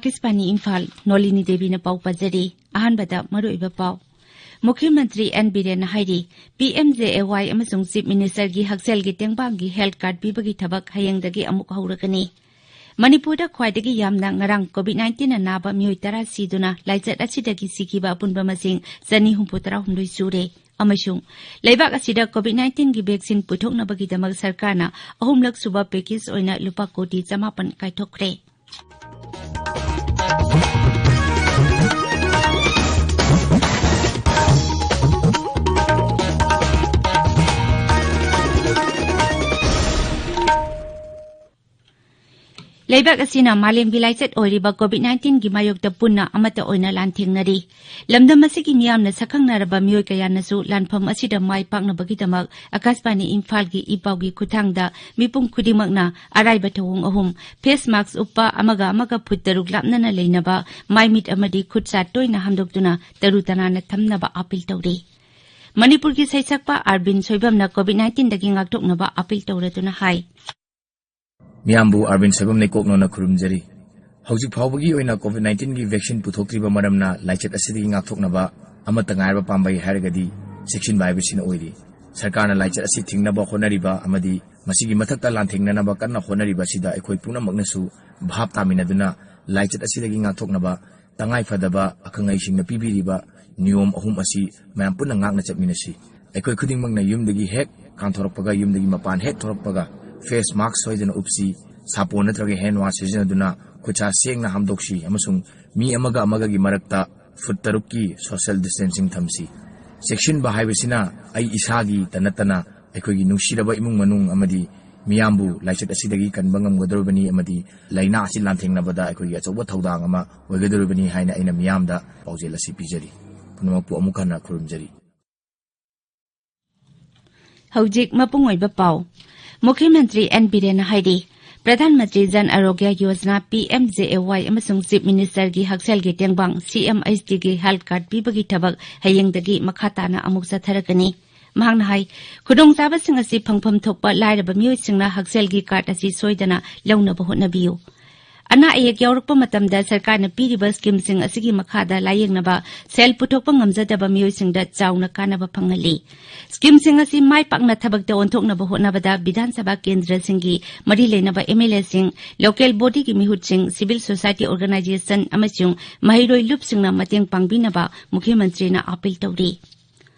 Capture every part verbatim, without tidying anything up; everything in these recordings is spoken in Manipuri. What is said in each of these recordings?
ꯑꯥꯀꯥꯁꯕꯥꯅꯤ ꯏꯝꯐꯥꯜ, ꯅꯣꯂꯤꯅꯤ ꯗꯦꯕꯤꯅ ꯄꯥꯎ ꯄꯥꯖꯔꯤ꯫ ꯑꯍꯥꯟꯕꯗ ꯃꯔꯨꯑꯣꯏꯕ ꯄꯥꯎ꯫ ꯃꯨꯈ꯭ꯌ ꯃꯟꯇ꯭ꯔꯤ ꯑꯦꯟ ꯕꯤꯔꯦꯟꯅ ꯍꯥꯏꯔꯤ, ꯄꯤ ꯑꯦꯝ ꯖꯦ ꯑꯦ ꯋꯥꯏ ꯑꯃꯁꯨꯡ ꯆꯤꯐ ꯃꯤꯅꯤꯁꯇꯔꯒꯤ ꯍꯛꯁꯦꯜꯒꯤ ꯇꯦꯡꯕꯥꯡꯒꯤ ꯍꯦꯜꯊ ꯀꯥꯔꯗ ꯄꯤꯕꯒꯤ ꯊꯕꯛ ꯍꯌꯦꯡꯗꯒꯤ ꯑꯃꯨꯛ ꯍꯧꯔꯒꯅꯤ꯫ ꯃꯅꯤꯄꯨꯔꯗ ꯈ꯭ꯋꯥꯏꯗꯒꯤ ꯌꯥꯝꯅ ꯉꯔꯥꯡ ꯀꯣꯚꯤꯗ ꯅꯥꯏꯟꯇꯤꯟꯅ ꯅꯥꯕ ꯃꯤꯑꯣꯏ ꯇꯔꯥ ꯁꯤꯗꯨꯅ ꯂꯥꯏꯆꯠ ꯑꯁꯤꯗꯒꯤ ꯁꯤꯈꯤꯕ ꯑꯄꯨꯟꯕ ꯃꯁꯤꯡ ꯆꯅꯤ ꯍꯨꯝꯐꯨ ꯇꯔꯥꯍꯨꯝꯗꯣꯏ ꯁꯨꯔꯦ꯫ ꯑꯃꯁꯨꯡ ꯂꯩꯕꯥꯛ ꯑꯁꯤꯗ ꯀꯣꯚꯤꯗ ꯅꯥꯏꯟꯇꯤꯟꯒꯤ ꯚꯦꯛꯁꯤꯟ ꯄꯨꯊꯣꯛꯅꯕꯒꯤꯗꯃꯛ ꯁꯔꯀꯥꯔꯅ ꯑꯍꯨꯝꯂꯛ ꯁꯨꯕ ꯄꯦꯀꯦꯖ ꯑꯣꯏꯅ ꯂꯨꯄꯥ ꯀꯣꯇꯤ ꯆꯃꯥꯄꯟ ꯀꯥꯏꯊꯣꯛꯈ꯭ꯔꯦ꯫ ꯂꯩꯕꯥꯛ ꯑꯁꯤꯅ ꯃꯥꯂꯦꯝꯒꯤ ꯂꯥꯏꯆꯠ ꯑꯣꯏꯔꯤꯕ ꯀꯣꯚꯤꯗ ꯅꯥꯏꯟꯇꯤꯟꯒꯤ ꯃꯥꯌꯣꯛꯇ ꯄꯨꯟꯅ ꯑꯃꯠꯇ ꯑꯣꯏꯅ ꯂꯥꯟꯊꯦꯡꯅꯔꯤ꯫ ꯂꯝꯗꯝ ꯑꯁꯤꯒꯤ ꯃꯤꯌꯥꯝꯅ ꯁꯛꯈꯪꯅꯔꯕ ꯃꯤꯑꯣꯏ ꯀꯌꯥꯅꯁꯨ ꯂꯥꯟꯐꯝ ꯑꯁꯤꯗ ꯃꯥꯏ ꯄꯥꯛꯅꯕꯒꯤꯗꯃꯛ ꯑꯥꯀꯥꯁꯕꯥꯅꯤ ꯏꯝꯐꯥꯜꯒꯤ ꯏ ꯄꯥꯎꯒꯤ ꯈꯨꯠꯊꯥꯡꯗ ꯃꯤꯄꯨꯝ ꯈꯨꯗꯤꯡꯃꯛꯅ ꯑꯔꯥꯏꯕ ꯊꯧꯑꯣꯡ ꯑꯍꯨꯝ, ꯐꯦꯁ ꯃꯥꯛꯁ ꯎꯞꯄ, ꯑꯃꯒ ꯑꯃꯒ ꯐꯨꯠ ꯇꯔꯨꯛ ꯂꯥꯞꯅꯅ ꯂꯩꯅꯕ, ꯃꯥꯏꯃꯤꯠ ꯑꯃꯗꯤ ꯈꯨꯠꯁꯥ ꯇꯣꯏꯅ ꯍꯥꯝꯗꯣꯛꯇꯨꯅ ꯇꯔꯨ ꯇꯅꯥꯟꯅ ꯊꯝꯅꯕ ꯑꯄꯤꯜ ꯇꯧꯔꯤ꯫ ꯃꯅꯤꯄꯨꯔꯒꯤ ꯁꯩꯁꯛꯄ ꯑꯥꯔꯕꯤꯟ ꯁꯣꯏꯕꯝꯅ ꯀꯣꯚꯤꯗ ꯅꯥꯏꯟꯇꯤꯟꯗꯒꯤ ꯉꯥꯛꯊꯣꯛꯅꯕ ꯑꯄꯤꯜ ꯇꯧꯔꯗꯨꯅ ꯍꯥꯏ꯫ ꯃꯤꯌꯥꯝꯕꯨ ꯑꯥꯔꯕꯤꯟ ꯁꯣꯏꯕꯝ ꯂꯩꯀꯣꯛꯅꯣꯅ ꯈꯨꯔꯨꯝꯖꯔꯤ꯫ ꯍꯧꯖꯤꯛ ꯐꯥꯎꯕꯒꯤ ꯑꯣꯏꯅ ꯀꯣꯚꯤꯗ ꯅꯥꯏꯟꯇꯤꯟꯒꯤ ꯚꯦꯛꯁꯤꯟ ꯄꯨꯊꯣꯛꯇ꯭ꯔꯤꯕ ꯃꯔꯝꯅ ꯂꯥꯏꯆꯠ ꯑꯁꯤꯗꯒꯤ ꯉꯥꯛꯊꯣꯛꯅꯕ ꯑꯃꯠꯇ ꯉꯥꯏꯔꯕ ꯄꯥꯝꯕꯩ ꯍꯥꯏꯔꯒꯗꯤ ꯆꯦꯛꯁꯤꯟꯕ ꯍꯥꯏꯕꯁꯤꯅ ꯑꯣꯏꯔꯤ꯫ ꯁꯔꯀꯥꯔꯅ ꯂꯥꯏꯆꯠ ꯑꯁꯤ ꯊꯤꯡꯅꯕ ꯍꯣꯠꯅꯔꯤꯕ ꯑꯃꯗꯤ ꯃꯁꯤꯒꯤ ꯃꯊꯛꯇ ꯂꯥꯟꯊꯦꯡꯅꯅꯕ ꯀꯟꯅ ꯍꯣꯠꯅꯔꯤꯕ ꯑꯁꯤꯗ ꯑꯩꯈꯣꯏ ꯄꯨꯝꯅꯃꯛꯅꯁꯨ ꯚꯥꯞ ꯇꯥꯃꯤꯟꯅꯗꯨꯅ ꯂꯥꯏꯆꯠ ꯑꯁꯤꯗꯒꯤ ꯉꯥꯛꯊꯣꯛꯅꯕ ꯇꯉꯥꯏ ꯐꯗꯕ ꯑꯈꯪ ꯑꯍꯩꯁꯤꯡꯅ ꯄꯤꯕꯤꯔꯤꯕ ꯅꯤꯌꯣꯝ ꯑꯍꯨꯝ ꯑꯁꯤ ꯃꯌꯥꯝ ꯄꯨꯟꯅ ꯉꯥꯛꯅ ꯆꯠꯃꯤꯟꯅꯁꯤ꯫ ꯑꯩꯈꯣꯏ ꯈꯨꯗꯤꯡꯃꯛꯅ ꯌꯨꯝꯗꯒꯤ ꯍꯦꯛ ꯀꯥꯟꯊꯣꯔꯛꯄꯒ, ꯌꯨꯝꯗꯒꯤ ꯃꯄꯥꯟ ꯍꯦꯛ ꯊꯣꯔꯛꯄꯒ ꯐꯦꯁ ꯃꯥꯛꯁ ꯁꯣꯏꯗꯅ ꯎꯞꯁꯤ, ꯁꯥꯄꯣꯟ ꯅꯠꯇ꯭ꯔꯒ ꯍꯦꯟ ꯋꯥꯁ ꯁꯤꯖꯤꯟꯅꯗꯨꯅ ꯈꯨꯠꯁꯥ ꯁꯦꯡꯅ ꯍꯥꯝꯗꯣꯛꯁꯤ ꯑꯃꯁꯨꯡ ꯃꯤ ꯑꯃꯒ ꯑꯃꯒꯒꯤ ꯃꯔꯛꯇ ꯐꯨꯠ ꯇꯔꯨꯛꯀꯤ ꯁꯣꯁꯤꯌꯦꯜ ꯗꯤꯁꯇꯦꯟꯁꯤꯡ ꯊꯝꯁꯤ꯫ ꯆꯦꯛꯁꯤꯟꯕ ꯍꯥꯏꯕꯁꯤꯅ ꯑꯩ ꯏꯁꯥꯒꯤꯇ ꯅꯠꯇꯅ ꯑꯩꯈꯣꯏꯒꯤ ꯅꯨꯡꯁꯤꯔꯕ ꯏꯃꯨꯡ ꯃꯅꯨꯡ ꯑꯃꯗꯤ ꯃꯤꯌꯥꯝꯕꯨ ꯂꯥꯏꯆꯠ ꯑꯁꯤꯗꯒꯤ ꯀꯟꯕ ꯉꯝꯒꯗꯧꯔꯤꯕꯅꯤ ꯑꯃꯗꯤ ꯂꯥꯏꯅꯥ ꯑꯁꯤ ꯂꯥꯟꯊꯦꯡꯅꯕꯗ ꯑꯩꯈꯣꯏꯒꯤ ꯑꯆꯧꯕ ꯊꯧꯗꯥꯡ ꯑꯃ ꯑꯣꯏꯒꯗꯧꯔꯤꯕꯅꯤ ꯍꯥꯏꯅ ꯑꯩꯅ ꯃꯤꯌꯥꯝꯗ ꯄꯥꯎꯖꯦꯜ ꯑꯁꯤ ꯄꯤꯖꯔꯤ꯫ ꯄꯨꯝꯅꯃꯛꯄꯨ ꯑꯃꯨꯛ ꯍꯟꯅ ꯈꯨꯔꯨꯝꯖꯔꯤ꯫ ꯍꯧꯖꯤꯛ ꯃꯄꯨꯡ ꯑꯣꯏꯕ ꯄꯥꯎ꯫ ꯃꯨꯈ꯭ꯌ ꯃꯟꯇ꯭ꯔꯤ ꯑꯦꯟ ꯕꯤꯔꯦꯟꯅ ꯍꯥꯏꯔꯤ, Pradhan Mantri Jan Arogya Yojana, P M J A Y, ꯑꯃꯁꯨꯡ ꯆꯤꯐ ꯃꯤꯅꯤꯁꯇꯔꯒꯤ ꯍꯛꯁꯦꯜꯒꯤ ꯇꯦꯡꯕꯥꯡ, ꯁꯤ ꯑꯦꯝ ꯑꯩꯆ ꯇꯤꯒꯤ ꯍꯦꯜꯊ ꯀꯥꯔꯗ ꯄꯤꯕꯒꯤ ꯊꯕꯛ ꯍꯌꯦꯡꯗꯒꯤ ꯃꯈꯥ ꯇꯥꯅ ꯑꯃꯨꯛ ꯆꯠꯊꯔꯛꯀꯅꯤ꯫ ꯃꯍꯥꯛꯅ ꯍꯥꯏ, ꯈꯨꯗꯣꯡꯆꯥꯕꯁꯤꯡ ꯑꯁꯤ ꯐꯪꯐꯝ ꯊꯣꯛꯄ ꯂꯥꯏꯔꯕ ꯃꯤꯑꯣꯏꯁꯤꯡꯅ ꯍꯛꯁꯦꯜꯒꯤ ꯀꯥꯔꯗ ꯑꯁꯤ ꯁꯣꯏꯗꯅ ꯂꯧꯅꯕ ꯍꯣꯠꯅꯕꯤꯌꯨ꯫ ꯑꯅꯥ ꯑꯌꯦꯛ ꯌꯥꯎꯔꯛꯄ ꯃꯇꯝꯗ ꯁꯔꯀꯥꯔꯅ ꯄꯤꯔꯤꯕ ꯁ꯭ꯀꯤꯝꯁꯤꯡ ꯑꯁꯤꯒꯤ ꯃꯈꯥꯗ ꯂꯥꯌꯦꯡꯅꯕ ꯁꯦꯜ ꯄꯨꯊꯣꯛꯄ ꯉꯝꯖꯗꯕ ꯃꯤꯑꯣꯏꯁꯤꯡꯗ ꯆꯥꯎꯅ ꯀꯥꯟꯅꯕ ꯐꯪꯍꯜꯂꯤ꯫ ꯁ꯭ꯀꯤꯝꯁꯤꯡ ꯑꯁꯤ ꯃꯥꯏ ꯄꯥꯛꯅ ꯊꯕꯛꯇ ꯑꯣꯟꯊꯣꯛꯅꯕ ꯍꯣꯠꯅꯕꯗ ꯕꯤꯙꯥꯟ ꯁꯚꯥ ꯀꯦꯟꯗ꯭ꯔꯁꯤꯡꯒꯤ ꯃꯔꯤ ꯂꯩꯅꯕ ꯑꯦꯝ ꯑꯦꯜ ꯑꯦꯁꯤꯡ, ꯂꯣꯀꯦꯜ ꯕꯣꯗꯤꯒꯤ ꯃꯤꯍꯨꯠꯁꯤꯡ, ꯁꯤꯚꯤꯜ ꯁꯣꯁꯥꯏꯇꯤ ꯑꯣꯔꯒꯅꯥꯏꯖꯦꯁꯟ ꯑꯃꯁꯨꯡ ꯃꯍꯩꯔꯣꯏ ꯂꯨꯞꯁꯤꯡꯅ ꯃꯇꯦꯡ ꯄꯥꯡꯕꯤꯅꯕ ꯃꯨꯈ꯭ꯌ ꯃꯟꯇ꯭ꯔꯤꯅ ꯑꯥꯄꯤꯜ ꯇꯧꯔꯤ꯫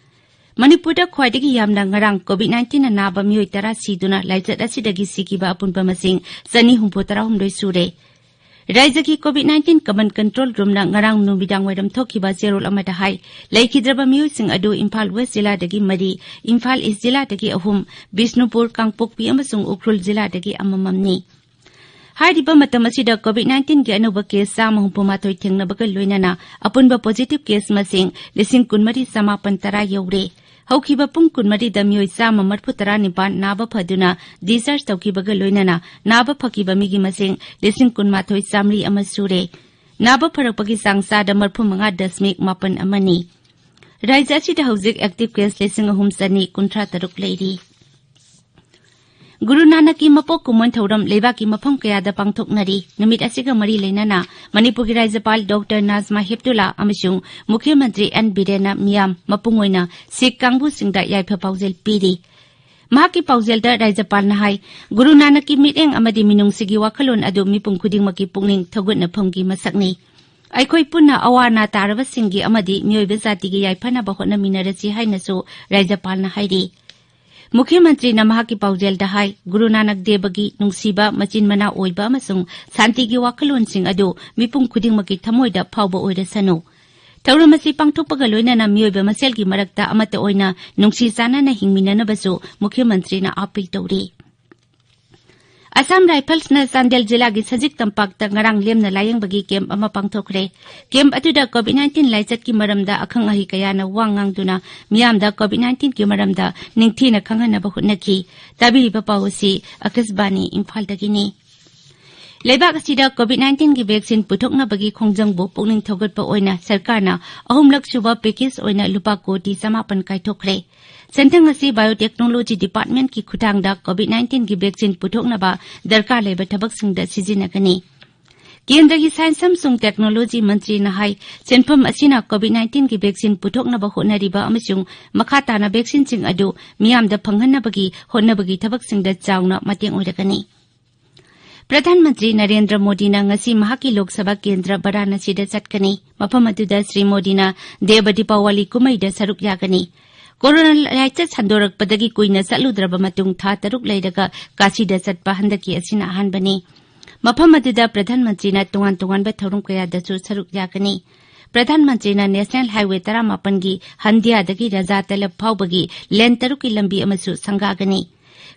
ꯃꯅꯤꯄꯨꯔꯗ ꯈ꯭ꯋꯥꯏꯗꯒꯤ ꯌꯥꯝꯅ ꯉꯔꯥꯡ ꯀꯣꯚꯤꯗ ꯅꯥꯏꯟꯇꯤꯟꯅ ꯅꯥꯕ ꯃꯤꯑꯣꯏ ꯇꯔꯥ ꯁꯤꯗꯨꯅ ꯂꯥꯏꯆꯠ ꯑꯁꯤꯗꯒꯤ ꯁꯤꯈꯤꯕ ꯑꯄꯨꯟꯕ ꯃꯁꯤꯡ ꯆꯅꯤ ꯍꯨꯝꯐꯨ ꯇꯔꯥꯍꯨꯝꯗꯣꯏ ꯁꯨꯔꯦ꯫ ꯔꯥꯏꯖ꯭ꯌꯒꯤ ꯀꯣꯚꯤꯗ ꯅꯥꯏꯟꯇꯤꯟ ꯀꯃꯟ ꯀꯟꯇ꯭ꯔꯣꯜ ꯔꯨꯝꯅ ꯉꯔꯥꯡ ꯅꯨꯃꯤꯗꯥꯡ ꯋꯥꯏꯔꯝ ꯊꯣꯛꯈꯤꯕ ꯆꯦꯔꯣꯜ ꯑꯃꯗ ꯍꯥꯏ, ꯂꯩꯈꯤꯗ꯭ꯔꯕ ꯃꯤꯑꯣꯏꯁꯤꯡ ꯑꯗꯨ ꯏꯝꯐꯥꯜ ꯋꯦꯁ ꯖꯤꯂꯥꯗꯒꯤ ꯃꯔꯤ, ꯏꯝꯐꯥꯜ ꯏꯁ ꯖꯤꯂꯥꯗꯒꯤ ꯑꯍꯨꯝ, ꯕꯤꯁꯅꯨꯄꯨꯔ, ꯀꯥꯡꯄꯣꯛꯄꯤ ꯑꯃꯁꯨꯡ ꯎꯈ꯭ꯔꯨꯜ ꯖꯤꯂꯥꯗꯒꯤ ꯑꯃꯃꯝꯅꯤ꯫ ꯍꯥꯏꯔꯤꯕ ꯃꯇꯝ ꯑꯁꯤꯗ ꯀꯣꯚꯤꯗ ꯅꯥꯏꯟꯇꯤꯟꯒꯤ ꯑꯅꯧꯕ ꯀꯦꯁ ꯆꯥꯝꯃ ꯍꯨꯝꯐꯨ ꯃꯥꯊꯣꯏ ꯊꯦꯡꯅꯕꯒ ꯂꯣꯏꯅꯅ ꯑꯄꯨꯟꯕ ꯄꯣꯖꯤꯇꯤꯚ ꯀꯦꯁ ꯃꯁꯤꯡ ꯂꯤꯁꯤꯡ ꯀꯨꯟꯃꯔꯤ ꯆꯃꯥꯄꯟ ꯇꯔꯥ ꯌꯧꯔꯦ꯫ ꯍꯧꯈꯤꯕ ꯄꯨꯡ ꯀꯨꯟꯃꯔꯤꯗ ꯃꯤꯑꯣꯏ ꯆꯥꯝꯃ ꯃꯔꯤꯐꯨ ꯇꯔꯥ ꯅꯤꯄꯥꯟ ꯅꯥꯕ ꯐꯗꯨꯅ ꯗꯤꯁꯆꯥꯔꯖ ꯇꯧꯈꯤꯕꯒ ꯂꯣꯏꯅꯅ ꯅꯥꯕ ꯐꯈꯤꯕ ꯃꯤꯒꯤ ꯃꯁꯤꯡ ꯂꯤꯁꯤꯡ ꯀꯨꯟꯃꯥꯊꯣꯏ ꯆꯥꯝꯃꯔꯤ ꯑꯃ ꯁꯨꯔꯦ꯫ ꯅꯥꯕ ꯐꯔꯛꯄꯒꯤ ꯆꯥꯡ ꯆꯥꯗ ꯃꯔꯤꯐꯨ ꯃꯉꯥ ꯗꯁꯃꯤꯛ ꯃꯥꯄꯟ ꯑꯃꯅꯤ꯫ ꯔꯥꯏꯖ꯭ꯌ ꯑꯁꯤꯗ ꯍꯧꯖꯤꯛ ꯑꯦꯛꯇꯤꯚ ꯀꯦꯁ ꯂꯤꯁꯤꯡ ꯑꯍꯨꯝ ꯆꯅꯤ ꯀꯨꯟꯊ꯭ꯔꯥ ꯇꯔꯨꯛ ꯂꯩꯔꯤ꯫ ꯒꯨꯔꯨ ꯅꯥꯅꯛꯀꯤ ꯃꯄꯣꯛ ꯀꯨꯝꯑꯣꯟ ꯊꯧꯔꯝ ꯂꯩꯕꯥꯛꯀꯤ ꯃꯐꯝ ꯀꯌꯥꯗ ꯄꯥꯡꯊꯣꯛꯅꯔꯤ꯫ ꯅꯨꯃꯤꯠ ꯑꯁꯤꯒ ꯃꯔꯤ ꯂꯩꯅꯅ ꯃꯅꯤꯄꯨꯔꯒꯤ ꯔꯥꯖ꯭ꯌꯄꯥꯜ ꯗꯣꯛꯇꯔ ꯅꯥꯖꯃꯥ ꯍꯦꯞꯇꯨꯂꯥ ꯑꯃꯁꯨꯡ ꯃꯨꯈ꯭ꯌ ꯃꯟꯇ꯭ꯔꯤ ꯑꯦꯟ ꯕꯤꯔꯦꯟꯅ ꯃꯤꯌꯥꯝ, ꯃꯄꯨꯡ ꯑꯣꯏꯅ ꯁꯤꯈ ꯀꯥꯡꯕꯨꯁꯤꯡꯗ ꯌꯥꯏꯐ ꯄꯥꯎꯖꯦꯜ ꯄꯤꯔꯤ꯫ ꯃꯍꯥꯛꯀꯤ ꯄꯥꯎꯖꯦꯜꯗ ꯔꯥꯖ꯭ꯌꯄꯥꯜꯅ ꯍꯥꯏ, ꯒꯨꯔꯨ ꯅꯥꯅꯛꯀꯤ ꯃꯤꯠꯌꯦꯡ ꯑꯃꯗꯤ ꯃꯤꯅꯨꯡꯁꯤꯒꯤ ꯋꯥꯈꯜꯂꯣꯟ ꯑꯗꯨ ꯃꯤꯄꯨꯝ ꯈꯨꯗꯤꯡꯃꯛꯀꯤ ꯄꯨꯛꯅꯤꯡ ꯊꯧꯒꯠꯅꯐꯝꯒꯤ ꯃꯁꯛꯅꯤ꯫ ꯑꯩꯈꯣꯏ ꯄꯨꯟꯅ ꯑꯋꯥ ꯑꯅꯥ ꯇꯥꯔꯕꯁꯤꯡꯒꯤ ꯑꯃꯗꯤ ꯃꯤꯑꯣꯏꯕ ꯖꯥꯇꯤꯒꯤ ꯌꯥꯏꯐꯅꯕ ꯍꯣꯠꯅꯃꯤꯟꯅꯔꯁꯤ ꯍꯥꯏꯅꯁꯨ ꯔꯥꯖ꯭ꯌꯄꯥꯜꯅ ꯍꯥꯏꯔꯤ꯫ ꯃꯨꯈ꯭ꯌ ꯃꯟꯇ꯭ꯔꯤꯅ ꯃꯍꯥꯛꯀꯤ ꯄꯥꯎꯖꯦꯜꯗ ꯍꯥꯏ, ꯒꯨꯔꯨ ꯅꯥꯅꯛ ꯗꯦꯕꯒꯤ ꯅꯨꯡꯁꯤꯕ, ꯃꯆꯤꯟ ꯃꯅꯥꯎ ꯑꯣꯏꯕ ꯑꯃꯁꯨꯡ ꯁꯥꯟꯇꯤꯒꯤ ꯋꯥꯈꯜꯂꯣꯟꯁꯤꯡ ꯑꯗꯨ ꯃꯤꯄꯨꯝ ꯈꯨꯗꯤꯡꯃꯛꯀꯤ ꯊꯃꯣꯏꯗ ꯐꯥꯎꯕ ꯑꯣꯏꯔꯁꯅꯨ꯫ ꯊꯧꯔꯝ ꯑꯁꯤ ꯄꯥꯡꯊꯣꯛꯄꯒ ꯂꯣꯏꯅꯅ ꯃꯤꯑꯣꯏꯕ ꯃꯁꯦꯜꯒꯤ ꯃꯔꯛꯇ ꯑꯃꯠꯇ ꯑꯣꯏꯅ ꯅꯨꯡꯁꯤ ꯆꯥꯟꯅꯅ ꯍꯤꯡꯃꯤꯟꯅꯅꯕꯁꯨ ꯃꯨꯈ꯭ꯌ ꯃꯟꯇ꯭ꯔꯤꯅ ꯑꯥꯄꯤꯜ ꯇꯧꯔꯤ꯫ ꯑꯁꯥꯝ ꯔꯥꯏꯐꯜꯁꯅ ꯆꯥꯟꯗꯦꯜ ꯖꯤꯂꯥꯒꯤ ꯁꯖꯤꯛ ꯇꯝꯄꯥꯛꯇ ꯉꯔꯥꯡ ꯂꯦꯝꯅ ꯂꯥꯌꯦꯡꯕꯒꯤ ꯀꯦꯝꯞ ꯑꯃ ꯄꯥꯡꯊꯣꯛꯈ꯭ꯔꯦ꯫ ꯀꯦꯝꯞ ꯑꯗꯨꯗ ꯀꯣꯚꯤꯗ ꯅꯥꯏꯟꯇꯤꯟ ꯂꯥꯏꯆꯠꯀꯤ ꯃꯔꯝꯗ ꯑꯈꯪ ꯑꯍꯩ ꯀꯌꯥꯅ ꯋꯥ ꯉꯥꯡꯗꯨꯅ ꯃꯤꯌꯥꯝꯗ ꯀꯣꯚꯤꯗ ꯅꯥꯏꯟꯇꯤꯟꯒꯤ ꯃꯔꯝꯗ ꯅꯤꯡꯊꯤꯅ ꯈꯪꯍꯟꯅꯕ ꯍꯣꯠꯅꯈꯤ꯫ ꯇꯥꯕꯤꯔꯤꯕ ꯄꯥꯎ ꯑꯁꯤ ꯑꯀꯥꯁꯕꯥꯅꯤ ꯏꯝꯐꯥꯜꯗꯒꯤꯅꯤ꯫ ꯂꯩꯕꯥꯛ ꯑꯁꯤꯗ ꯀꯣꯚꯤꯗ ꯅꯥꯏꯟꯇꯤꯟꯒꯤ ꯚꯦꯛꯁꯤꯟ ꯄꯨꯊꯣꯛꯅꯕꯒꯤ ꯈꯣꯡꯖꯪꯕꯨ ꯄꯨꯛꯅꯤꯡ ꯊꯧꯒꯠꯄ ꯑꯣꯏꯅ ꯁꯔꯀꯥꯔꯅ ꯑꯍꯨꯝꯂꯛ ꯁꯨꯕ ꯄꯦꯀꯦꯖ ꯑꯣꯏꯅ ꯂꯨꯄꯥ ꯀꯣꯇꯤ ꯆꯃꯥꯄꯟ ꯀꯥꯏꯊꯣꯛꯈ꯭ꯔꯦ꯫ ꯁꯦꯟꯊꯪ ꯑꯁꯤ ꯕꯥꯏꯑꯣꯇꯦꯛꯅꯣꯂꯣꯖꯤ ꯗꯤꯄꯥꯔꯠꯃꯦꯟꯠꯀꯤ ꯈꯨꯠꯊꯥꯡꯗ ꯀꯣꯚꯤꯗ ꯅꯥꯏꯟꯇꯤꯟꯒꯤ ꯚꯦꯛꯁꯤꯟ ꯄꯨꯊꯣꯛꯅꯕ ꯗꯔꯀꯥꯔ ꯂꯩꯕ ꯊꯕꯛꯁꯤꯡꯗ ꯁꯤꯖꯤꯟꯅꯒꯅꯤ꯫ ꯀꯦꯟꯗ꯭ꯔꯒꯤ ꯁꯥꯏꯟꯁ ꯑꯃꯁꯨꯡ ꯇꯦꯛꯅꯣꯂꯣꯖꯤ ꯃꯟꯇ꯭ꯔꯤꯅ ꯍꯥꯏ, ꯁꯦꯟꯐꯝ ꯑꯁꯤꯅ ꯀꯣꯚꯤꯗ ꯅꯥꯏꯟꯇꯤꯟꯒꯤ ꯚꯦꯛꯁꯤꯟ ꯄꯨꯊꯣꯛꯅꯕ ꯍꯣꯠꯅꯔꯤꯕ ꯑꯃꯁꯨꯡ ꯃꯈꯥ ꯇꯥꯅ ꯚꯦꯛꯁꯤꯟꯁꯤꯡ ꯑꯗꯨ ꯃꯤꯌꯥꯝꯗ ꯐꯪꯍꯟꯅꯕꯒꯤ ꯍꯣꯠꯅꯕꯒꯤ ꯊꯕꯛꯁꯤꯡꯗ ꯆꯥꯎꯅ ꯃꯇꯦꯡ ꯑꯣꯏꯔꯒꯅꯤ꯫ ꯄ꯭ꯔꯙꯥꯟ ꯃꯟꯇ꯭ꯔꯤ ꯅꯔꯦꯟꯗ꯭ꯔ ꯃꯣꯗꯤꯅ ꯉꯁꯤ ꯃꯍꯥꯛꯀꯤ ꯂꯣꯛ ꯁꯚꯥ ꯀꯦꯟꯗ꯭ꯔ ꯕꯔꯥꯅꯁꯤꯗ ꯆꯠꯀꯅꯤ꯫ ꯃꯐꯝ ꯑꯗꯨꯗ ꯁ꯭ꯔꯤ ꯃꯣꯗꯤꯅ ꯗꯦꯕ ꯗꯤꯄꯥꯋꯥꯂꯤ ꯀꯨꯝꯍꯩꯗ ꯁꯔꯨꯛ ꯌꯥꯒꯅꯤ꯫ ꯀꯣꯔꯣꯅꯥ ꯂꯥꯏꯆꯠ ꯁꯟꯗꯣꯔꯛꯄꯗꯒꯤ ꯀꯨꯏꯅ ꯆꯠꯂꯨꯗ꯭ꯔꯕ ꯃꯇꯨꯡ ꯊꯥ ꯇꯔꯨꯛ ꯂꯩꯔꯒ ꯀꯥꯁꯤꯗ ꯆꯠꯄ ꯍꯟꯗꯛꯀꯤ ꯑꯁꯤꯅ ꯑꯍꯥꯟꯕꯅꯤ꯫ ꯃꯐꯝ ꯑꯗꯨꯗ ꯄ꯭ꯔꯙꯥꯟ ꯃꯟꯇ꯭ꯔꯤꯅ ꯇꯣꯉꯥꯟ ꯇꯣꯉꯥꯟꯕ ꯊꯧꯔꯝ ꯀꯌꯥꯗꯁꯨ ꯁꯔꯨꯛ ꯌꯥꯒꯅꯤ꯫ ꯄ꯭ꯔꯙꯥꯟ ꯃꯟꯇ꯭ꯔꯤꯅ ꯅꯦꯁꯅꯦꯜ ꯍꯥꯏꯋꯦ ꯇꯔꯥꯃꯥꯄꯟꯒꯤ ꯍꯟꯗꯤꯌꯥꯗꯒꯤ ꯔꯖꯥ ꯇꯂꯕ ꯐꯥꯎꯕꯒꯤ ꯂꯦꯟ ꯇꯔꯨꯛꯀꯤ ꯂꯝꯕꯤ ꯑꯃꯁꯨ ꯁꯪꯒꯥꯒꯅꯤ꯫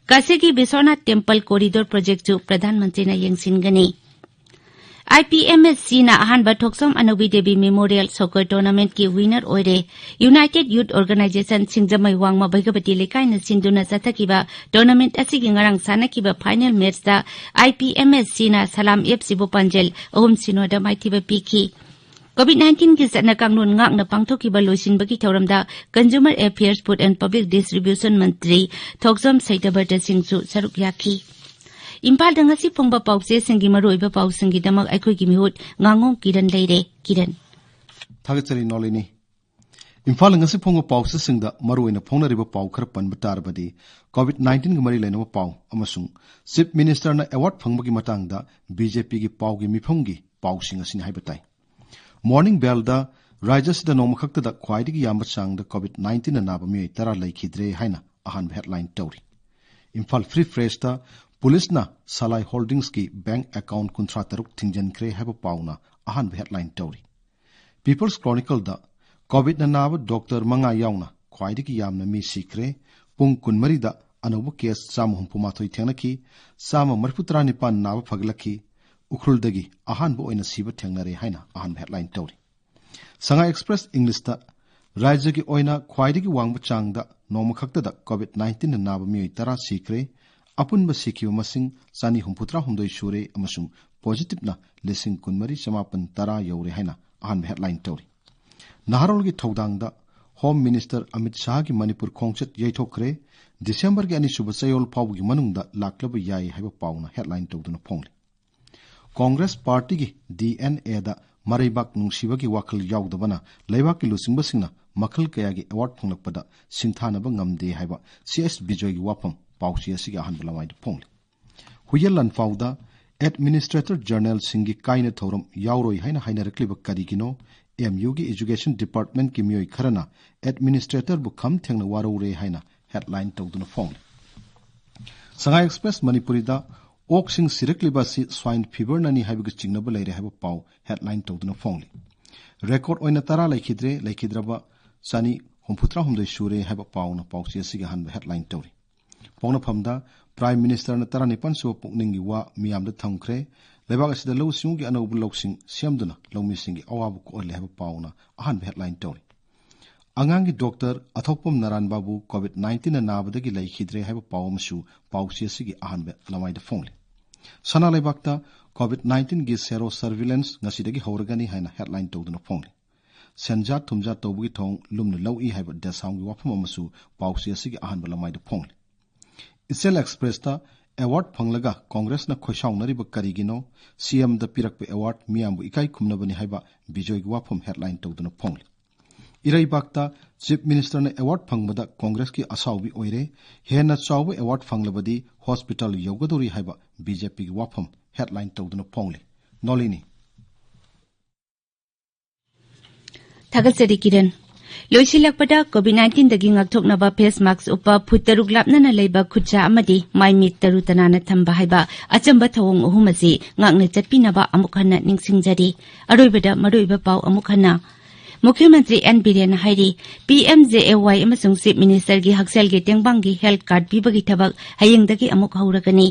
ꯀꯥꯁꯤꯒꯤ ꯕꯤꯁ꯭ꯋꯅꯥꯊ ꯇꯦꯝꯄꯜ ꯀꯣꯔꯤꯗꯣꯔ ꯄ꯭ꯔꯣꯖꯦꯛꯇꯁꯨ ꯄ꯭ꯔꯙꯥꯟ ꯃꯟꯇ꯭ꯔꯤꯅ ꯌꯦꯡꯁꯤꯟꯒꯅꯤ꯫ ꯑꯥꯏ ꯄꯤ ꯑꯦꯝ ꯑꯦꯁ ꯁꯤꯅ ꯑꯍꯥꯟꯕ ꯊꯣꯛꯆꯣꯝ ꯑꯅꯧꯕꯤ ꯗꯦꯕꯤ ꯃꯦꯃꯣꯔꯤꯌꯦꯜ ꯁꯣꯀꯔ ꯇꯣꯔꯅꯥꯃꯦꯟꯠꯀꯤ ꯋꯤꯅꯔ ꯑꯣꯏꯔꯦ꯫ ꯌꯨꯅꯥꯏꯇꯦꯗ ꯌꯨꯊ ꯑꯣꯔꯒꯅꯥꯏꯖꯦꯁꯟ ꯁꯤꯡꯖꯃꯩ ꯋꯥꯡꯃ ꯚꯩꯒꯕꯇꯤ ꯂꯩꯀꯥꯏꯅ ꯁꯤꯟꯗꯨꯅ ꯆꯠꯊꯈꯤꯕ ꯇꯣꯔꯅꯥꯃꯦꯟꯠ ꯑꯁꯤꯒꯤ ꯉꯔꯥꯡ ꯁꯥꯟꯅꯈꯤꯕ ꯐꯥꯏꯅꯦꯜ ꯃꯦꯆꯇ ꯑꯥꯏ ꯄꯤ ꯑꯦꯝ ꯑꯦꯁ ꯁꯤꯅ ꯁꯂꯥꯝ ꯑꯦꯐ ꯁꯤꯕꯨ ꯄꯥꯟꯖꯜ ꯑꯍꯨꯝ ꯁꯤꯅꯣꯗ ꯃꯥꯏꯊꯤꯕ ꯄꯤꯈꯤ꯫ ꯀꯣꯚꯤꯗ ꯅꯥꯏꯟꯇꯤꯟꯒꯤ ꯆꯠꯅ ꯀꯥꯡꯂꯣꯟ ꯉꯥꯛꯅ ꯄꯥꯡꯊꯣꯛꯈꯤꯕ ꯂꯣꯏꯁꯤꯟꯕꯒꯤ ꯊꯧꯔꯝꯗ consumer affairs, food and public distribution ꯃꯟꯇ꯭ꯔꯤ ꯊꯣꯛꯆꯣꯝ ꯁꯩꯇꯕꯔꯇ ꯁꯤꯡꯁꯨ ꯁꯔꯨꯛ ꯌꯥꯈꯤ꯫ ꯏꯝꯐꯥꯜꯗ ꯉꯁꯤ ꯐꯣꯡꯕ ꯄꯥꯎꯆꯦꯁꯤꯡꯒꯤ ꯃꯔꯨꯑꯣꯏꯕ ꯄꯥꯎꯁꯤꯡꯒꯤꯗꯃꯛ ꯑꯩꯈꯣꯏꯒꯤ ꯃꯤꯍꯨꯠ ꯉꯥꯉꯣꯝ ꯀꯤꯔꯟ ꯂꯩꯔꯦ꯫ ꯀꯤꯔꯟ꯫ ꯊꯥꯒꯠꯆꯔꯤ ꯅꯣꯂꯤꯅꯤ꯫ ꯏꯝꯐꯥꯜꯗ ꯉꯁꯤ ꯐꯣꯡꯕ ꯄꯥꯎꯆꯦꯁꯤꯡꯗ ꯃꯔꯨꯑꯣꯏꯅ ꯐꯣꯡꯅꯔꯤꯕ ꯄꯥꯎ ꯈꯔ ꯄꯟꯕ ꯇꯥꯔꯕꯗꯤ, ꯀꯣꯚꯤꯗ ꯅꯥꯏꯟꯇꯤꯟꯒ ꯃꯔꯤ ꯂꯩꯅꯕ ꯄꯥꯎ ꯑꯃꯁꯨꯡ ꯆꯤꯐ ꯃꯤꯅꯤꯁꯇꯔꯅ ꯑꯦꯋꯥꯔꯗ ꯐꯪꯕꯒꯤ ꯃꯇꯥꯡꯗ ꯕꯤ ꯖꯦ ꯄꯤꯒꯤ ꯄꯥꯎꯒꯤ ꯃꯤꯐꯝꯒꯤ ꯄꯥꯎꯁꯤꯡ ꯑꯁꯤꯅꯤ ꯍꯥꯏꯕ ꯇꯥꯏ꯫ ꯃꯣꯔꯅꯤꯡ ꯕꯦꯜꯗ ꯔꯥꯖ꯭ꯌ ꯑꯁꯤꯗ ꯅꯣꯡꯃ ꯈꯛꯇꯗ ꯈ꯭ꯋꯥꯏꯗꯒꯤ ꯌꯥꯝꯕ ꯆꯥꯡꯗ ꯀꯣꯚꯤꯗ ꯅꯥꯏꯟꯇꯤꯟꯅ ꯅꯥꯕ ꯃꯤꯑꯣꯏ ꯇꯔꯥ ꯂꯩꯈꯤꯗ꯭ꯔꯦ ꯍꯥꯏꯅ ꯑꯍꯥꯟꯕ ꯍꯦꯗꯂꯥꯏꯟ ꯇꯧꯔꯤ꯫ ꯏꯝꯐꯥꯜ ꯐ꯭ꯔꯤ ꯄ꯭ꯔꯦꯁꯇ ꯄꯨꯂꯤꯁꯅ ꯁꯂꯥꯏ ꯍꯣꯜꯗꯤꯡꯁꯀꯤ ꯕꯦꯡꯛ ꯑꯦꯀꯥꯎꯟꯠ ꯀꯨꯟꯊ꯭ꯔꯥ ꯇꯔꯨꯛ ꯊꯤꯡꯖꯤꯟꯈ꯭ꯔꯦ ꯍꯥꯏꯕ ꯄꯥꯎꯅ ꯑꯍꯥꯟꯕ ꯍꯦꯗꯂꯥꯏꯟ ꯇꯧꯔꯤ꯫ ꯄꯤꯄꯜꯁ ꯀ꯭ꯔꯣꯅꯤꯀꯜꯗ ꯀꯣꯚꯤꯗꯅ ꯅꯥꯕ ꯗꯣꯛꯇꯔ ꯃꯉꯥ ꯌꯥꯎꯅ ꯈ꯭ꯋꯥꯏꯗꯒꯤ ꯌꯥꯝꯅ ꯃꯤ ꯁꯤꯈ꯭ꯔꯦ꯫ ꯄꯨꯡ ꯀꯨꯟꯃꯔꯤꯗ ꯑꯅꯧꯕ ꯀꯦꯁ ꯆꯥꯝꯃ ꯍꯨꯝꯐꯨ ꯃꯥꯊꯣꯏ ꯊꯦꯡꯅꯈꯤ꯫ ꯆꯥꯝꯃ ꯃꯔꯤꯐꯨ ꯇꯔꯥꯅꯤꯄꯥꯟ ꯅꯥꯕ ꯐꯒꯠꯂꯛꯈꯤ꯫ ꯎꯈ꯭ꯔꯨꯜꯗꯒꯤ ꯑꯍꯥꯟꯕ ꯑꯣꯏꯅ ꯁꯤꯕ ꯊꯦꯡꯅꯔꯦ ꯍꯥꯏꯅ ꯑꯍꯥꯟꯕ ꯍꯦꯗꯂꯥꯏꯟ ꯇꯧꯔꯤ꯫ ꯁꯉꯥꯏ ꯑꯦꯛꯁꯄ꯭ꯔꯦꯁ ꯏꯪꯂꯤꯁꯇ ꯔꯥꯖ꯭ꯌꯒꯤ ꯑꯣꯏꯅ ꯈ꯭ꯋꯥꯏꯗꯒꯤ ꯋꯥꯡꯕ ꯆꯥꯡꯗ ꯅꯣꯡꯃ ꯈꯛꯇꯗ ꯀꯣꯚꯤꯗ ꯅꯥꯏꯟꯇꯤꯟꯅ ꯅꯥꯕ ꯃꯤꯑꯣꯏ ꯇꯔꯥ ꯁꯤꯈ꯭ꯔꯦ꯫ ꯑꯄꯨꯟꯕ ꯁꯤꯈꯤꯕ ꯃꯁꯤꯡ ꯆꯥꯅꯤ ꯍꯨꯝꯐꯨꯇꯔꯥ ꯍꯨꯝꯗꯣꯏ ꯁꯨꯔꯦ ꯑꯃꯁꯨꯡ ꯄꯣꯖꯤꯇꯤꯚꯅ ꯂꯤꯁꯤꯡ ꯀꯨꯟꯃꯔꯤ ꯆꯃꯥꯄꯟ ꯇꯔꯥ ꯌꯧꯔꯦ ꯍꯥꯏꯅ ꯑꯍꯥꯟꯕ ꯍꯦꯗꯂꯥꯏꯟ ꯇꯧꯔꯤ꯫ ꯅꯍꯥꯔꯣꯜꯒꯤ ꯊꯧꯗꯥꯡꯗ ꯍꯣꯝ ꯃꯤꯅꯤꯁꯇꯔ ꯑꯃꯤꯠ ꯁꯥꯍꯒꯤ ꯃꯅꯤꯄꯨꯔ ꯈꯣꯡꯆꯠ ꯌꯩꯊꯣꯛꯈ꯭ꯔꯦ꯫ ꯗꯤꯁꯦꯝꯕꯔꯒꯤ ꯑꯅꯤꯁꯨꯕ ꯆꯌꯣꯜ ꯐꯥꯎꯕꯒꯤ ꯃꯅꯨꯡꯗ ꯂꯥꯛꯂꯕ ꯌꯥꯏ ꯍꯥꯏꯕ ꯄꯥꯎꯅ ꯍꯦꯗꯂꯥꯏꯟ ꯇꯧꯗꯨꯅ ꯐꯣꯡꯂꯤ꯫ ꯀꯣꯡꯒ꯭ꯔꯦꯁ ꯄꯥꯔꯇꯤꯒꯤ ꯗꯤ ꯑꯦꯟ ꯑꯦꯗ ꯃꯔꯩꯕꯥꯛ ꯅꯨꯡꯁꯤꯕꯒꯤ ꯋꯥꯈꯜ ꯌꯥꯎꯗꯕꯅ ꯂꯩꯕꯥꯛꯀꯤ ꯂꯨꯆꯤꯡꯕꯁꯤꯡꯅ ꯃꯈꯜ ꯀꯌꯥꯒꯤ ꯑꯦꯋꯥꯔꯗ ꯐꯪꯂꯛꯄꯗ ꯁꯤꯡꯊꯥꯅꯕ ꯉꯝꯗꯦ ꯍꯥꯏꯕ ꯁꯤ ꯑꯦꯁ ꯕꯤꯖꯣꯏꯒꯤ ꯋꯥꯐꯝ ꯄꯥꯎꯆꯦ ꯑꯁꯤꯒꯤ ꯑꯍꯥꯟꯕ ꯂꯃꯥꯏꯗ ꯐꯣꯡꯂꯤ꯫ ꯍꯨꯌꯦꯟ ꯂꯥꯟꯐꯥꯎꯗ ꯑꯦꯗꯃꯤꯅꯤꯁꯇ꯭ꯔꯦꯇꯔ ꯖꯦꯅꯔꯦꯜꯁꯤꯡꯒꯤ ꯀꯥꯏꯅ ꯊꯧꯔꯝ ꯌꯥꯎꯔꯣꯏ ꯍꯥꯏꯅ ꯍꯥꯏꯅꯔꯛꯂꯤꯕ ꯀꯔꯤꯒꯤꯅꯣ? ꯑꯦꯝ ꯌꯨꯒꯤ ꯏꯖꯨꯀꯦꯁꯟ ꯗꯤꯄꯥꯔꯠꯃꯦꯟꯠꯀꯤ ꯃꯤꯑꯣꯏ ꯈꯔꯅ ꯑꯦꯗꯃꯤꯅꯤꯁꯇ꯭ꯔꯦꯇꯔꯕꯨ ꯈꯝ ꯊꯦꯡꯅ ꯋꯥꯔꯧꯔꯦ ꯍꯥꯏꯅ ꯍꯦꯗꯂꯥꯏꯟ ꯇꯧꯗꯨꯅ ꯐꯣꯡꯂꯤ꯫ ꯁꯉꯥꯏ ꯑꯦꯛꯁꯄ꯭ꯔꯦꯁ ꯃꯅꯤꯄꯨꯔꯤꯗ ꯑꯣꯛꯁꯤꯡ ꯁꯤꯔꯛꯂꯤꯕ ꯑꯁꯤ ꯁ꯭ꯋꯥꯏꯟ ꯐꯤꯚꯔꯅꯅꯤ ꯍꯥꯏꯕꯒ ꯆꯤꯡꯅꯕ ꯂꯩꯔꯦ ꯍꯥꯏꯕ ꯄꯥꯎ ꯍꯦꯗꯂꯥꯏꯟ ꯇꯧꯗꯨꯅ ꯐꯣꯡꯂꯤ꯫ ꯔꯦꯀꯣꯔꯗ ꯑꯣꯏꯅ ꯇꯔꯥ ꯂꯩꯈꯤꯗ꯭ꯔꯦ, ꯂꯩꯈꯤꯗ꯭ꯔꯕ ꯆꯅꯤ ꯍꯨꯝꯐꯨꯇꯔꯥꯍꯨꯝꯗꯣꯏ ꯁꯨꯔꯦ ꯍꯥꯏꯕ ꯄꯥꯎꯅ ꯄꯥꯎꯆꯦ ꯑꯁꯤꯒꯤ ꯑꯍꯥꯟꯕ ꯍꯦꯗꯂꯥꯏꯟ ꯇꯧꯔꯤ꯫ ꯄꯣꯛꯅꯐꯝꯗ ꯄ꯭ꯔꯥꯏꯝ ꯃꯤꯅꯤꯁꯇꯔꯅ ꯇꯔꯥꯅꯤꯄꯥꯟ ꯁꯨꯕ ꯄꯨꯛꯅꯤꯡꯒꯤ ꯋꯥ ꯃꯤꯌꯥꯝꯗ ꯊꯝꯈ꯭ꯔꯦ꯫ ꯂꯩꯕꯥꯛ ꯑꯁꯤꯗ ꯂꯧꯎ ꯁꯤꯡꯎꯒꯤ ꯑꯅꯧꯕ ꯂꯧꯁꯤꯡ ꯁꯦꯝꯗꯨꯅ ꯂꯧꯃꯤꯁꯤꯡꯒꯤ ꯑꯋꯥꯕ ꯀꯣꯛꯍꯜꯂꯦ ꯍꯥꯏꯕ ꯄꯥꯎꯅ ꯑꯍꯥꯟꯕ ꯍꯦꯗꯂꯥꯏꯟ ꯇꯧꯔꯤ꯫ ꯑꯉꯥꯡꯒꯤ ꯗꯣꯛꯇꯔ ꯑꯊꯣꯛꯄꯝ ꯅꯥꯔꯥꯟ ꯕꯥꯕꯨ ꯀꯣꯚꯤꯗ ꯅꯥꯏꯟꯇꯤꯟꯅ ꯅꯥꯕꯗꯒꯤ ꯂꯩꯈꯤꯗ꯭ꯔꯦ ꯍꯥꯏꯕ ꯄꯥꯎ ꯑꯃꯁꯨ ꯄꯥꯎꯆꯦ ꯑꯁꯤꯒꯤ ꯑꯍꯥꯟꯕ ꯂꯃꯥꯏꯗ ꯐꯣꯡꯂꯤ꯫ ꯁꯅꯥ ꯂꯩꯕꯥꯛꯇ ꯀꯣꯚꯤꯗ ꯅꯥꯏꯟꯇꯤꯟꯒꯤ ꯁꯦꯔꯣ ꯁꯔꯚꯤꯂꯦꯟꯁ ꯉꯁꯤꯗꯒꯤ ꯍꯧꯔꯒꯅꯤ ꯍꯥꯏꯅ ꯍꯦꯗꯂꯥꯏꯟ ꯇꯧꯗꯨꯅ ꯐꯣꯡꯂꯤ꯫ ꯁꯦꯟꯖꯥ ꯊꯨꯝꯖꯥ ꯇꯧꯕꯒꯤ ꯊꯧꯑꯣꯡ ꯂꯨꯝꯅ ꯂꯧꯏ ꯍꯥꯏꯕ ꯗꯦꯁꯥꯝꯒꯤ ꯋꯥꯐꯝ ꯑꯃꯁꯨ ꯄꯥꯎꯆꯦ ꯑꯁꯤꯒꯤ ꯑꯍꯥꯟꯕ ꯂꯃꯥꯏꯗ ꯐꯣꯡꯂꯤ꯫ ꯏꯆꯦꯜ ꯑꯦꯛꯁꯄ꯭ꯔꯦꯁꯇ ꯑꯦꯋꯥꯔꯗ ꯐꯪꯂꯒ ꯀꯣꯡꯒ꯭ꯔꯦꯁꯅ ꯈꯣꯏꯁꯥꯎꯅꯔꯤꯕ ꯀꯔꯤꯒꯤꯅꯣ? ꯁꯤ ꯑꯦꯝꯗ ꯄꯤꯔꯛꯄ ꯑꯦꯋꯥꯔꯗ ꯃꯤꯌꯥꯝꯕꯨ ꯏꯀꯥꯏ ꯈꯨꯝꯅꯕꯅꯤ ꯍꯥꯏꯕ ꯕꯤꯖꯣꯏꯒꯤ ꯋꯥꯐꯝ ꯍꯦꯗꯂꯥꯏꯟ ꯇꯧꯗꯨꯅ ꯐꯣꯡꯂꯤ꯫ ꯏꯔꯩꯕꯥꯛꯇ ꯆꯤꯐ ꯃꯤꯅꯤꯁꯇꯔꯅ ꯑꯦꯋꯥꯔꯗ ꯐꯪꯕꯗ ꯀꯣꯡꯒ꯭ꯔꯦꯁꯀꯤ ꯑꯁꯥꯎꯕꯤ ꯑꯣꯏꯔꯦ, ꯍꯦꯟꯅ ꯆꯥꯎꯕ ꯑꯦꯋꯥꯔꯗ ꯐꯪꯂꯕꯗꯤ ꯍꯣꯁꯄꯤꯇꯥꯜ ꯌꯧꯒꯗꯧꯔꯤ ꯍꯥꯏꯕ ꯕꯤꯖꯦꯄꯤꯒꯤ ꯋꯥꯐꯝ ꯍꯦꯗꯂꯥꯏꯟ ꯇꯧꯗꯨꯅ ꯐꯣꯡꯂꯤ꯫ ꯅꯣꯂꯤꯅꯤ꯫ ꯊꯥꯒꯠꯆꯔꯤ ꯀꯤꯔꯟ꯫ ꯂꯣꯏꯁꯤꯜꯂꯛꯄꯗ ꯀꯣꯚꯤꯗ ꯅꯥꯏꯟꯇꯤꯟꯗꯒꯤ ꯉꯥꯛꯊꯣꯛꯅꯕ ꯐꯦꯁ ꯃꯥꯛꯁ ꯎꯞꯄ, ꯐꯨꯠ ꯇꯔꯨꯛ ꯂꯥꯞꯅꯅ ꯂꯩꯕ ꯈꯨꯠꯁꯥ ꯑꯃꯗꯤ ꯃꯥꯏ ꯃꯤꯠ ꯇꯔꯨ ꯇꯅꯥꯟꯅ ꯊꯝꯕ ꯍꯥꯏꯕ ꯑꯆꯝꯕ ꯊꯧꯑꯣꯡ ꯑꯍꯨꯝ ꯑꯁꯤ ꯉꯥꯛꯅ ꯆꯠꯄꯤꯅꯕ ꯑꯃꯨꯛ ꯍꯟꯅ ꯅꯤꯡꯁꯤꯡꯖꯔꯤ꯫ ꯑꯔꯣꯏꯕꯗ ꯃꯔꯨꯑꯣꯏꯕ ꯄꯥꯎ ꯑꯃꯨꯛ ꯍꯟꯅ꯫ ꯃꯨꯈ꯭ꯌ ꯃꯟꯇ꯭ꯔꯤ ꯑꯦꯟ ꯕꯤꯔꯦꯟꯅ ꯍꯥꯏꯔꯤ, ꯄꯤ ꯑꯦꯝ ꯖꯦ ꯑꯦ ꯋꯥꯏ ꯑꯃꯁꯨꯡ ꯆꯤꯐ ꯃꯤꯅꯤꯁꯇꯔꯒꯤ ꯍꯛꯁꯦꯜꯒꯤ ꯇꯦꯡꯕꯥꯡꯒꯤ ꯍꯦꯜꯊ ꯀꯥꯔꯗ ꯄꯤꯕꯒꯤ ꯊꯕꯛ ꯍꯌꯦꯡꯗꯒꯤ ꯑꯃꯨꯛ ꯍꯧꯔꯒꯅꯤ꯫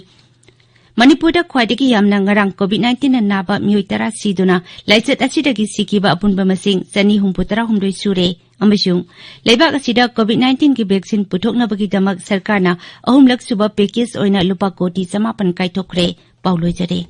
ꯃꯅꯤꯄꯨꯔꯗ ꯈ꯭ꯋꯥꯏꯗꯒꯤ ꯌꯥꯝꯅ ꯉꯔꯥꯡ ꯀꯣꯚꯤꯗ ꯅꯥꯏꯟꯇꯤꯟꯅ ꯅꯥꯕ ꯃꯤꯑꯣꯏ ꯇꯔꯥ ꯁꯤꯗꯨꯅ ꯂꯥꯏꯆꯠ ꯑꯁꯤꯗꯒꯤ ꯁꯤꯈꯤꯕ ꯑꯄꯨꯟꯕ ꯃꯁꯤꯡ ꯆꯅꯤ ꯍꯨꯝꯐꯨ ꯇꯔꯥꯍꯨꯝꯗꯣꯏ ꯁꯨꯔꯦ ꯑꯃꯁꯨꯡ ꯂꯩꯕꯥꯛ ꯑꯁꯤꯗ ꯀꯣꯚꯤꯗ ꯅꯥꯏꯟꯇꯤꯟꯒꯤ ꯚꯦꯛꯁꯤꯟ ꯄꯨꯊꯣꯛꯅꯕꯒꯤꯗꯃꯛ ꯁꯔꯀꯥꯔꯅ ꯑꯍꯨꯝꯂꯛ ꯁꯨꯕ ꯄꯦꯀꯦꯖ ꯑꯣꯏꯅ ꯂꯨꯄꯥ ꯀꯣꯇꯤ ꯆꯃꯥꯄꯟ ꯀꯥꯏꯊꯣꯛꯈ꯭ꯔꯦ꯫ ꯄꯥꯎ ꯂꯣꯏꯖꯔꯦ꯫